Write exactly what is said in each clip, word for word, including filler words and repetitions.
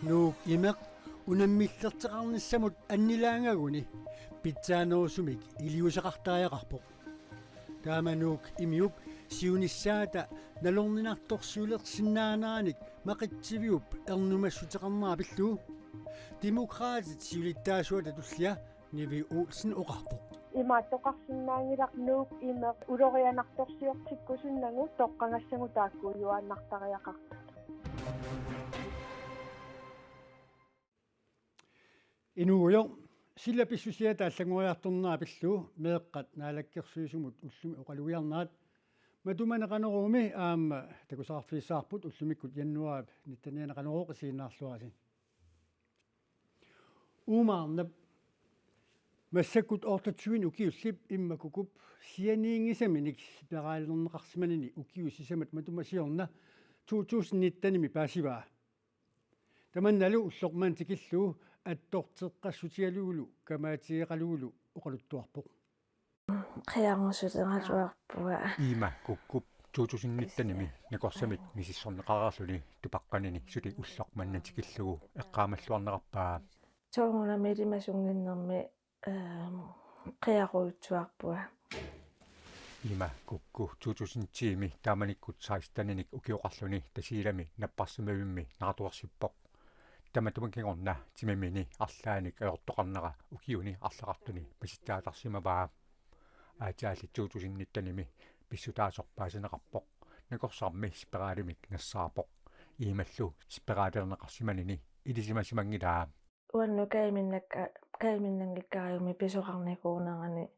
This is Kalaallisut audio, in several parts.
Nuuk Imeq unammillerteqarnissamut annilaangaguni pitsaanerusumik iliuuseqartariaqarpoq. Taama Nuuk Imiup siunissaata nalorninartorsiulersinnaaneranik Maqitsiviup ernumassuteqarnera pillugu Demokraatit siulittaasuata tullia Nivi Olsen oqarpoq. Imaattoqarsinnaanngilaq Nuuk Imeq ulorianartorsiortikkusunnagu toqqagassagut taakkuujuaannartariaqartut. Inuugujoq, sila pissusiata allanngoriartornera pillugu meeqqat naalakkersuisumut ullumi oqalugiarnerat matumani Qanoroomi aamma takusaqarfigissavarput ullumikkut januaarip nittenianni Qanorooq isiginnaarluarisi. Uumaarnap massakkut otteogtyve ukiullip Imma Kukkup sianiinngisaminik spiraalilerneqarsimanini ukiut sisamat matuma siorna to tusind nittenimi paasivaa. Tamannalu ulloq manna tikillugu attorteqqassutigalugulu kamaatigeqalugulu oqaluttuarpoq. Qiarusulerallarpunga. Imma Kukkup to tusind nittenimi nakorsamik misissorneqareerluni tupaqqanini suli ulloq manna tikillugu eqqaamalluarnerarpaa. Soorunami ilimasunnginnermi, ehm, qiarujussuarpunga. Imma Kukku to tusind ti-mi taamanikkut seksteninik ukioqarluni Tasiilami napparsimmavimmi naartuersippoq. Tamatuma kingorna timimini arlaannik ajortoqarnera ukiuni arlaqartuni misittaatarsimavaa. Aatsaat to tusind nittenimi pissutaasoq paasineqarpoq. Nakorsarmi spiraalimik nassaarpoq. Immallu spiraalilerneqarsimanini ilisimasimanngilaat. Uannut kajuminnakka-, kajuminnanngikkariummi pisoqarnikuunerani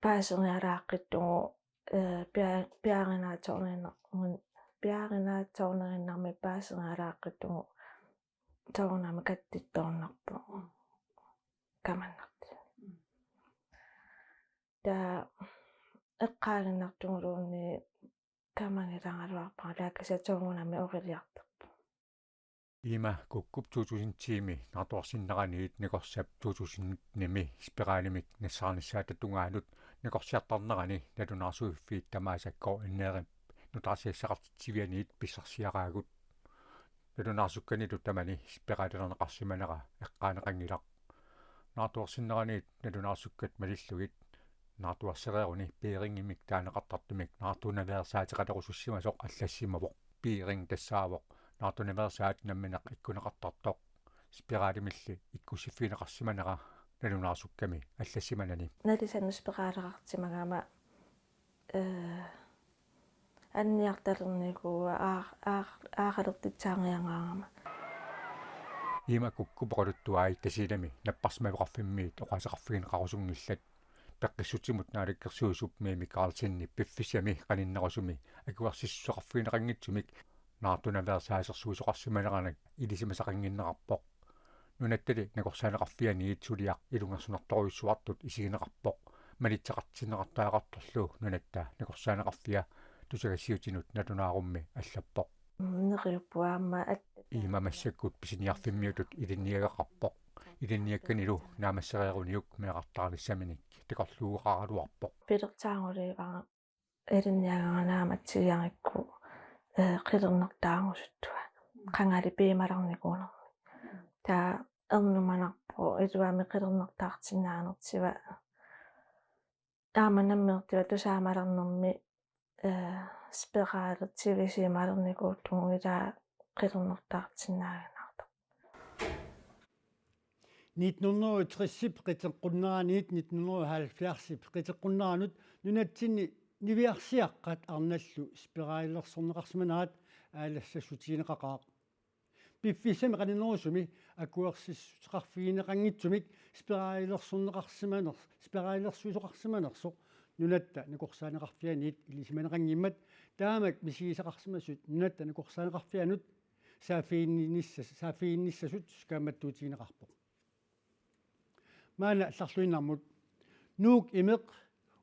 paasinialaaqqittugu, eh, pia-, piaarinaatsoornerinnar-, mun-, piaarinaatsoornerinnarmik paasinialaaqqittugu soorunami kattittoornarpoq kamannartilluni. Taava eqqaaginnartuulluni kamanngilaaraluarpara, taava kisianni soorunami oriliartorpoq. Imma Kukkup to tusind ti-mi naartuersinneraniit nakorsap to tusind ni-mi spiraalimik nassaarnissaata tungaanut nakorsiartarnerani nalunaarsuiffiit tamaasa K N R-ip nutaarsiassaqartitsivianiit pissarsiaraagut. Nalunaarsukkanillu tamani spiraalilerneqarsimanera eqqaaneqanngilaq. Naartuersinneraniit nalunaarsukkat malillugit naartuersereeruni bearingimik taaneqartartumik naartunaveersaateqalerusussimasoq allassimavoq. Bearing tassaavoq naartunaveersaat nammineq ikkuneqartartoq. Spiraalimilli ikkussiffigineqarsimanera nalunaarsukkami allassimanani. Nalisanut spiraaleqarsimagama, eh, anniartalernikuuara aa-, aa-, aaqalertussaannginnama. Imma Kukkup oqaluttuai Tasiilami napparsimmaveqarfimmiit oqaaseqarfigineqarusunngillat. Peqqissutsimut naalakkersuisup Mimi Karlsenip piffissami qaninnerusumi akuersissuseqarfigineqanngitsumik naartunaveersaasersuisoqarsimaneranik ilisimasaqannginnerarpoq. Nunattali nakorsaaneqarfianiit suliaq ilungersunartorujussuartut isigineqarpoq. Malitseqartinneqartariaqartorlu Nunatta Nakorsaaneqarfia tusagassiuutinut nalunaarummi allappoq. Neriuppunga aamma at- Imma massakkut pisiniarfimmiutut ilinniagaqarpoq. Ilinniakkanilu naammassereeruniuk meerartaarnissaminik takorluugaqaraluarpoq. Pilersaarulivara ilinniagara naammassigaangakkit, eh, qilernertaarusuttunga. Qangali piumalarnikuunermik. Taava ernumanarpoq iluamik qilernertaarsinnaanertigut. Aamma namminertigut tusaamalernermi, eh, spiraali sivisuumaalernikuullugu ilaa qilernertaarsinnaaginnartoq. Nitten hundrede og tres-ip qiteqqunneraniit nitten hundrede og halvfjerds-ip qiteqqunneranut nunatsinni niviarsiaqqat arnallu spiraalilersorneqarsimanerat aalassassutigineqaqaaq. Piffissami qaninnerusumi akuersissuteqarfigineqanngitsumik spiraalilersorneqarsimaner-, spiraalilersuisoqarsimanersoq Nunatta Nakorsaaneqarfianiit ilisimaneqanngimmat taamak misigisaqarsimasut Nunatta Nakorsaaneqarfianut saaffiginnissas-, saaffiginnissasut kaammattuutigineqarpoq. Maanna allarluinnarmut. Nuuk Imeq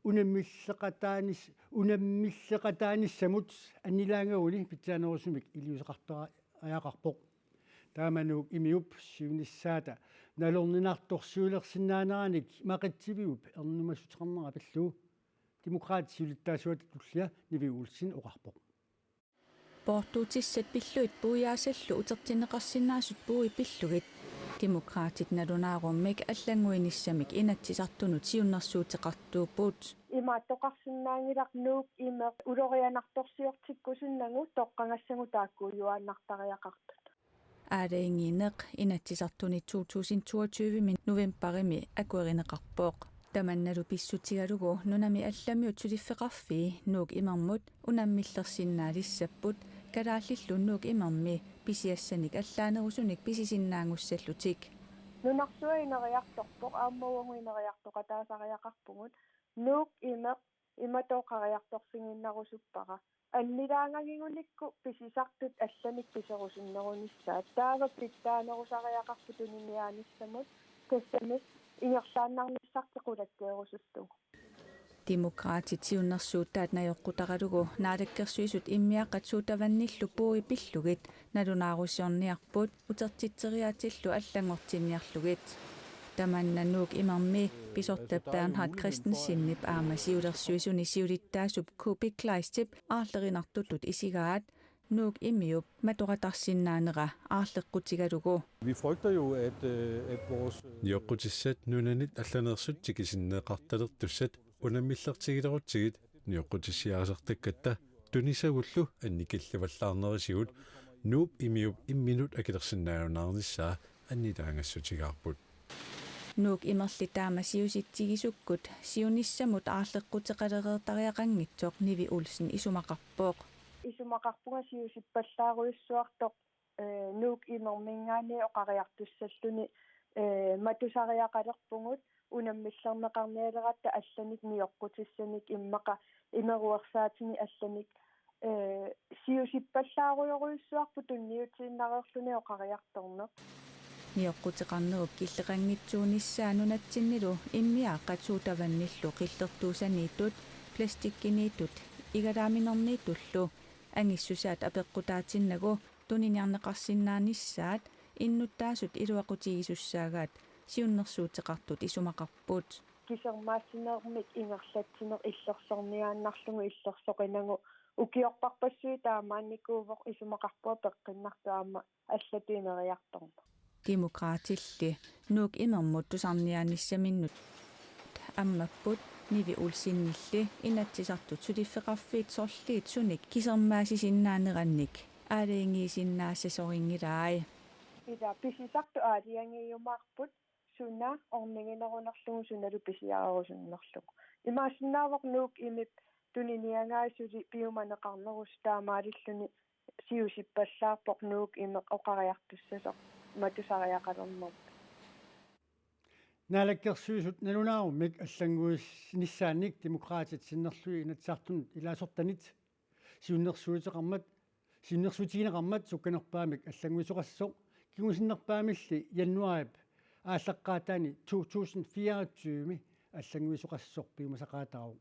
unammilleqataanis-, unammilleqataanissamut annilaangaguni pitsaanerusumik iliuuseqartariaqarpoq. Taama Nuuk Imiup siunissaata nalorninartorsiulersinnaaneranik Maqitsiviup ernumassuteqarnera pillugu Demokraatit siulittaasuata tullia Nivi Olsen oqarpoq. Poortuutissat pillugit puiaasallu utertinneqarsinnaasut puui pillugit. Demokraatit nalunaarummik allannguinissamik Inatsisartunut siunnersuuteqartuupput. Imaattoqarsinnaanngilaq Nuuk imeq ulorianartorsiortikkusunnagu toqqagassagut taakkuujuaannartariaqartut. Aalajangiineq Inatsisartuni to tusind toogtyve-mi novembarimi akuerineqarpoq. Tamannalu pissutigalugu nunami allamiut suliffeqarfii Nuuk imermut unammillersinnaalissapput, kalaallillu Nuuk imermi pisiassanik allaanerusunik pisisinnaanngussallutik. Nunarsuaq ineriartorpoq aamma uagut ineriartoqataasariaqarpugut Nuuk imeq imatut oqariartorfiginnarusuppara. Annilaangagigunikku pisisartut allanik piserusunnerunissaat. Taava pitsaanerusariaqarput tuniniaanissamut, tassami ingerlaannarnissartik qulakkeerusullugu. Demokraatit siunnersuutaat najoqqutaralugu Naalakkersuisut immiaqqat suutavannillu puui pillugit nalunaarusiorniarput utertitseriaatsillu allanngortinniarlugit. Tamanna Nuuk imermi pisortap Bernhard Christensenip aamma siulersuisuni siulittaasup Kuupik Kleistip aarlerinartutut isigaat Nuuk imiup matoqatarsinnaanera aarleqqutigalugu. Vi frygter jo, at, øh, at vores, øh, Nioqqutissat nunanit allaneersut tikisinneeqartalertussat unammillertigilerutsigit nioqqutissiarisartakkatta tunisagullu annikillivallaarnerisigut Nuuk imiup imminut akilersinnaajunaarnissaa annilaangassutigaarput. Nuuk imerli taama siusitsigisukkut siunissamut aarleqquteqalereertariaqanngitsoq Nivi Olsen isumaqarpoq. Isumaqarpunga siusippallaarujussuartoq, øh, Nuuk imerminngaanniit oqariartussalluni, øh, matusariaqalerpugut unammillerneqarnialeratta allanik nioqqutissanik immaqa imeruersaatinik allanik, øh, siusippallaarujorujussuarput tunniutiinnareerluni oqariartorneq. Nioqquteqarnerup killeqanngitsuunissaa nunatsinnilu immiaaqqat suutavannillu qillertuusaniittut, plastikkiniittut, igalaaminerniittullu angissusaat apeqqutaatinnagu tuniniarneqarsinnaanissaat innuttaasut iluaqutigisussaagaat siunnersuuteqartut isumaqarput. Kisermaassinermik ingerlatsineq illersorniaannarlugu illersoqinagu ukiorparpassuit taamaannikuuvoq isumaqarpunga peqqinnartoq aamma allatut ineriartorneq. Demokraatilli Nuuk imermut tusarniaanissaminnut ammapput Nivi Olsenilli Inatsisartut suliffeqarfiit sorliit sunik kisermaassisinnaanerannik aalajangiisinnaassasorinngilaat. Ila pisisartut aalajangiiumaarput suna orniginerunerlugu sunalu pisiarerusunnerlugu. Imaassinnaavoq Nuuk imip tuniniagai suli piumaneqarnerusoq taamaalilluni siusippallaarpoq Nuuk imeq oqariartussasoq matusariaqalernermi. Naalakkersuisut nalunaarummik allannguinissaannik Demokraatit sinnerlugit Inatsisartunut ilaasortanit siunnersuuteqarmat, siunnersuutigineqarmat sukkanerpaamik allannguisoqassasoq kingusinnerpaamilli januaarip aallaqqaataani to tusind fireogtyve allannguisoqassasoq piumasaqaataavoq.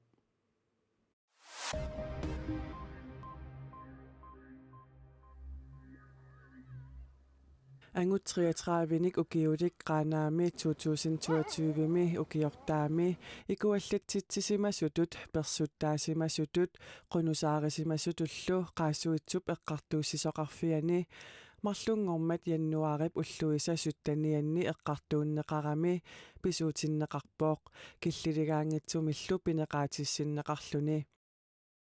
Angut treogtredive-nik ukiulik Qaanaami to tusind toogtyve-mi ukiortaami ikuallatsitsisimasutut, persuttaasimasutut, qunusaarisimasutullu Qaasuitsup Eqqartuussisoqarfiani marlunngormat januaarip ulluisa syttenianni eqqartuunneqarami pisuutinneqarpoq, killiligaanngitsumillu pineqaatissinneqarluni.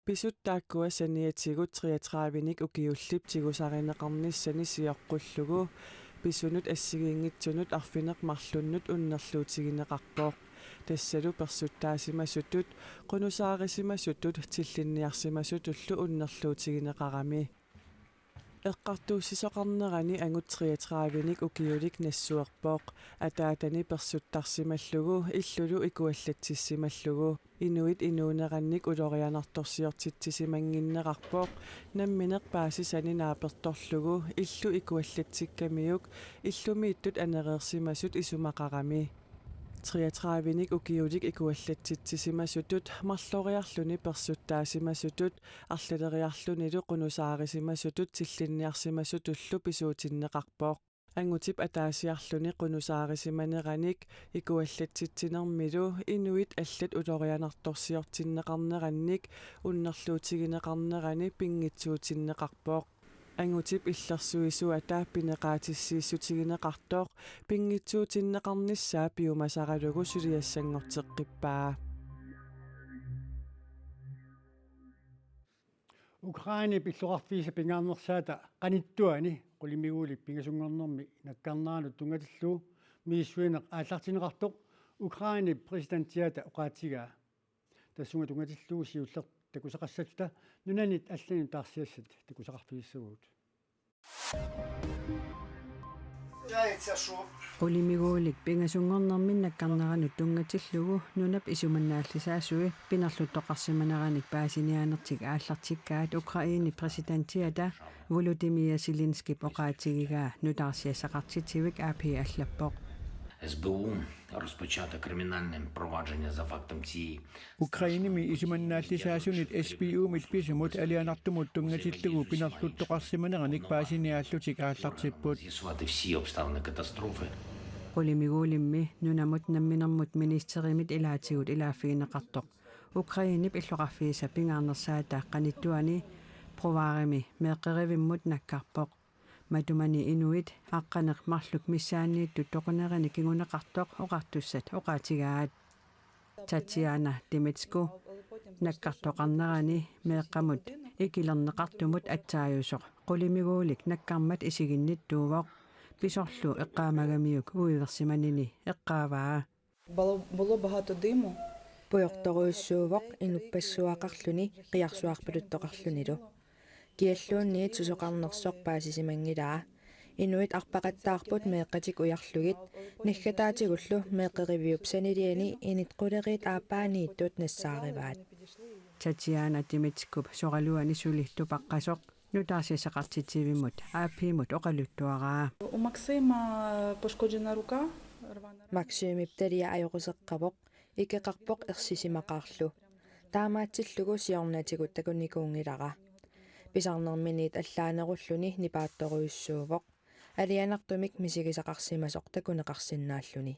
Pisut taakkua saniatigut treogtredive-nik ukiullip tigusarineqarnissani sioqqullugu pisunut assigiinngitsunut arfineq-marlunnut unnerluutigineqarpoq. Tassalu persuttaasimasutut, qunusaarisimasutut, tillinniarsimasutullu unnerluutigineqarami. Eqqartuussisoqarnerani angut treogtredive-nik ukiulik nassuerpoq, ataatani persuttarsimallugu illulu ikuallatsissimallugu. Inuit inuunerannik ulorianartorsiortitsisimannginnerarpoq, nammineq paasisani naapertorlugu illu ikuallatsikkamiuk illumiittut anereersimasut isumaqarami. Treogtredive-nik ukiulik ikuallatsitsisimasutut, marloriarluni persuttaasimasutut, arlaleriarlunilu qunusaarisimasutut tillinniarsimasutullu pisuutinneqarpoq. Angutip ataasiarluni qunusaarisimaneranik ikuallatsitsinermilu inuit allat ulorianartorsiortinneqarnerannik unnerluutigineqarnerani pinngitsuutinneqarpoq. Angutip illersuisuata pineqaatissiissutigineqartoq pinngitsuutinneqarnissaa piumasaralugu suliassanngorteqqippaa. Ukrainep illoqarfiisa pingaarnersaata qanittuani qulimiguulik pingasunngornermi nakkarneranut tunngatillugu misissuineq aallartinneqartoq Ukrainep præsidentiata oqaatigaa. Tassunga tunngatillugu siulleq takusaqassallutta nunanit allanit nutaarsiassat takusaqarfigissavagut. Qulimiguulik pingasunngornermi nakkarneranut tunngatillugu nunap isumannaallisaasui pinerluttoqarsimaneranik paasiniaanertik aallartikkaat Ukrainep præsidentiata Volodymyr Zelenskip oqaatigigaa nutaarsiassaqartitsivik A P allappoq. СБУ розпочато кримінальне провадження за фактом цієї Ukrainemi isumannaallisaasunit S B U-mit pisumut alianartumut tunngatillugu pinerluttoqarsimaneranik paasiniaallutik aallartipput. З'ясувати всі обставини катастрофи. Qulimiguulimmi nunamut namminermut ministerimit ilaatigut ilaaffigineqartoq Ukrainep illoqarfiisa pingaarnersaata qanittuani Brovárimi meeqqerivimmut nakkarpoq. Matumani inuit aqqaneq-marluk missaanniittut toqunerini kinguneqartoq oqartussat oqaatigaat. Tatiana Dimitsko nakkartoqarnerani meeqqamut ikilerneqartumut atsaajusoq qulimiguulik nakkarmat isiginnittuuvoq. Pisorlu eqqaamagamiuk uiversimanini eqqaavaa. Було, було багато диму. Pujortorujussuuvoq inuppassuaqarluni qiarsuarpaluttoqarlunilu. Kialluunniit susoqarnersoq paasisimanngilaa. Inuit arpaqattaarput meeqqatik ujarlugit, naggataatigullu meeqqeriviup saniliani init quleriit aappaaniittut nassaarivaat. Tatiana Dimitskop soraluani suli tupaqqasoq nutaarsiassaqartitsivimmut A P-mut oqaluttuaraa. У Максима пошкоджена рука, рвана. Maksimip talia ajoquseqqavoq, ikeqarpoq ersisimaqaarlu. Taamaatsillugu siornatigut takunikuunngilara. Pisarnerminiit allaanerulluni nipaattorujussuuvoq. Alianartumik misigisaqarsimasoq takuneqarsinnaalluni.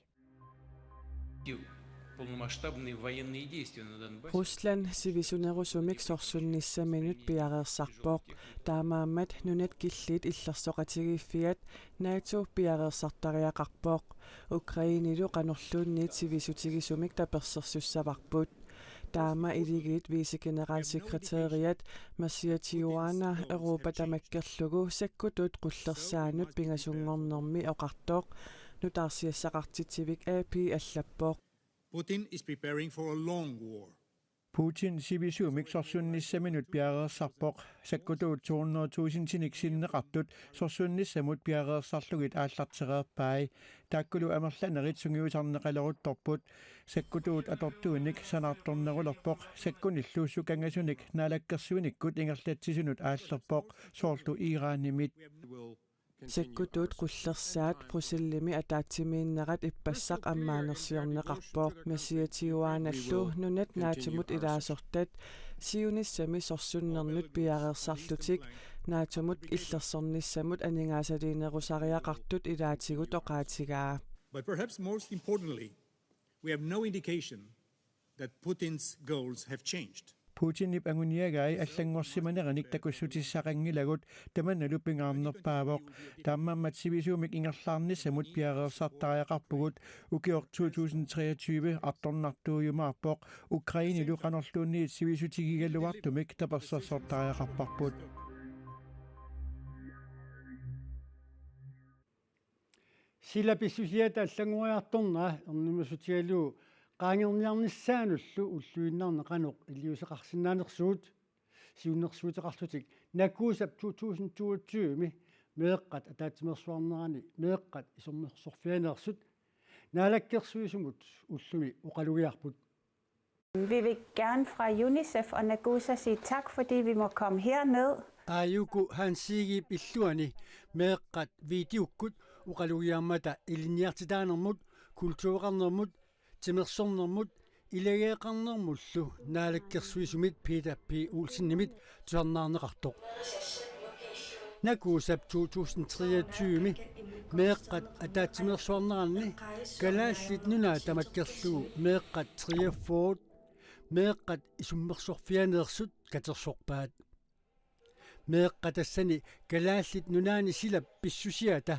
Полномасштабные военные действия на Донбассе. Rusland sivisunerusumik sorsunnissaminut piareersarpoq. Taamaammat nunat killiit illersoqatigiiffiat NATO piareersartariaqarpoq. Ukrainilu qanorluunniit sivisutigisumik tapersersussavarput. Taama iligiit vicegeneralsekretæriat Mircea Tijuana Europa tamakkerlugu sakkutuut qullersaanut pingasunngornermi oqartoq nutaarsiassaqartitsivik A P allappoq. Putin is preparing for a long war. Putin sivisuumik sorsunnissaminut piareersarpoq. Sakkutuut to hundrede tusindinik sinneqartut sorsunnissamut piareersarlugit aallartereerpai. Taakkulu amerlanerit sungiusarneqaleruttorput. Sakkutuut atortuinik sanaartornerulerpoq. Sakkunillu sukangasunik naalakkersuinikkut ingerlatsisunut aallerpoq, soorlu Iranimit. Sakkutuut qullersaat Bruxellesimi ataatsimiinnerat ippassaq ammaanersiorneqarpoq. Mircea Tijuanallu nunat NATO-mut ilaasortat siunissami sorsunnernut piareersarlutik NATO-mut illersornissamut aningaasaliinerusariaqartut ilaatigut oqaatigaa. But perhaps most importantly, we have no indication that Putin's goals have changed. Putinip anguniagai allanngorsimaneranik takussutissaqanngilagut, tamannalu pingaarnerpaavoq. Taamaammat sivisuumik ingerlaarnissamut piareersartariaqarpugut. Ukioq to tusind treogtyve artornartuujumaarpoq. Ukrainilu qanorluunniit sivisutigigaluartumik tapersersortariaqarparput. Sila pissusiata allanngoriartornera ernumassutigalugu qaangerniarnissaanullu ulluinnarni qanoq iliuuseqarsinnaanersugut. Siunnersuuteqarlutik Nakuusap to tusind toogtyve-mi meeqqat ataatsimeersuarnerani meeqqat isormersorfianeersut Naalakkersuisumut ullumi oqalugiarput. Vi vil gerne fra UNICEF og Nagusa sige tak, fordi vi må komme herned. Aajuku Hansigip illuani meeqqat videokkut oqalugiarmata ilinniartitaanermut, kultureqarnermut, timersornermut, ilageeqarnermullu naalakkersuisumit Peter P. Olsenimit tusarnaarneqartoq. Nakuusap to tusind treogtyve meeqqat ataatsimeersuarneranni Kalaallit Nunaat tamakkerlugu meeqqat treogfyrre, meeqqat isummersorfianeersut katersorpaat. Meeqqat tassani Kalaallit Nunaanni silap pissusiata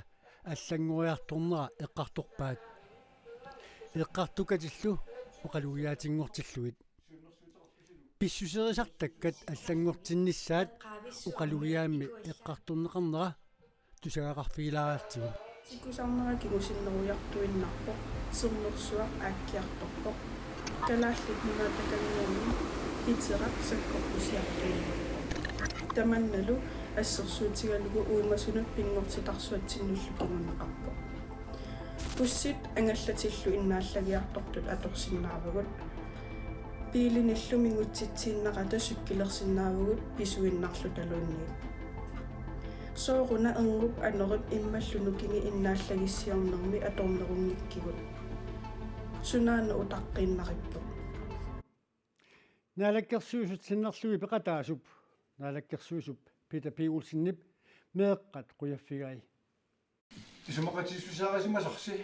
allanngoriartornera eqqartorpaat. Eqqartukatillu oqalugiaatinngortillugit. Pissuserisartakkat allanngortinnissaat oqalugiaammi eqqartorneqarnera tusagaqarfigilaariartigu. Sikusarnera kingusinnerujartuinnarpoq, sermersuaq aakkiartorpoq. Kalaallit Nunaat Takanguani piteraq sakkortusiartuinnarpoq. Tamannalu assersuutigalugu uumasunut pinngortitarsuatsinnullu kinguneqarpoq. Bussit angallatillu innaallagiartortut atorsinnaavagut. Biilinillu mingutsitsiinnarata cykelersinnaavugut pisuinnarlutaluunniit. Sooruna erngup anorip immallu nukingi innaallagissiornermi atornerunngikkigut. Sunaana utaqqiinnarippoq. Naalakkersuisut sinnerlugit peqataasup, naalakkersuisup Peter P. Olsenip meeqqat qujaffigai. Isumaqatigiissuseqarsimasarsi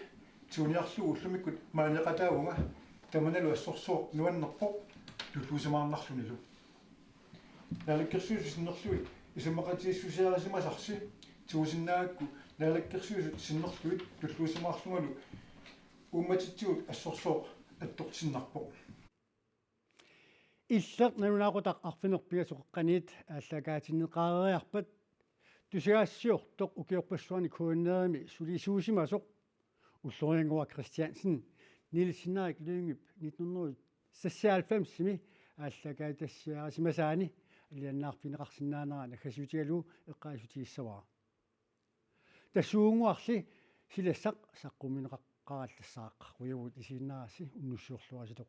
tiguniarlugu ullumikkut maaniiqataavunga, tamanalu assorsuaq nuannerpoq tulluusimaarnarlunilu. Naalakkersuisut sinnerlugit isumaqatigiissuseqarsimasarsi tigusinnaagakku naalakkersuisut sinnerlugit tulluusimaarlungalu uummatitsigut assorsuaq attortinnarpoq. Illeq nalunaaqutaq arfineq-pingasoqaqqaniit aallakaatinneqareeriarpat tusagassiortoq ukiorpassuarni K N R-imi sulisuusimasoq Ulloriannguaq Kristiansen Niels Henrik Lyngep nitten hundrede seksoghalvfems-imi aallakaatitassiarisimasaani alianaarfigineqarsinnaanera naggasiutigalugu eqqaassutigissavara. Tassuugunnguarli silassaq saqqummiunneqaqqaarallassaaq, qujavugut isiginnaarassi, unnussiorluaritsi.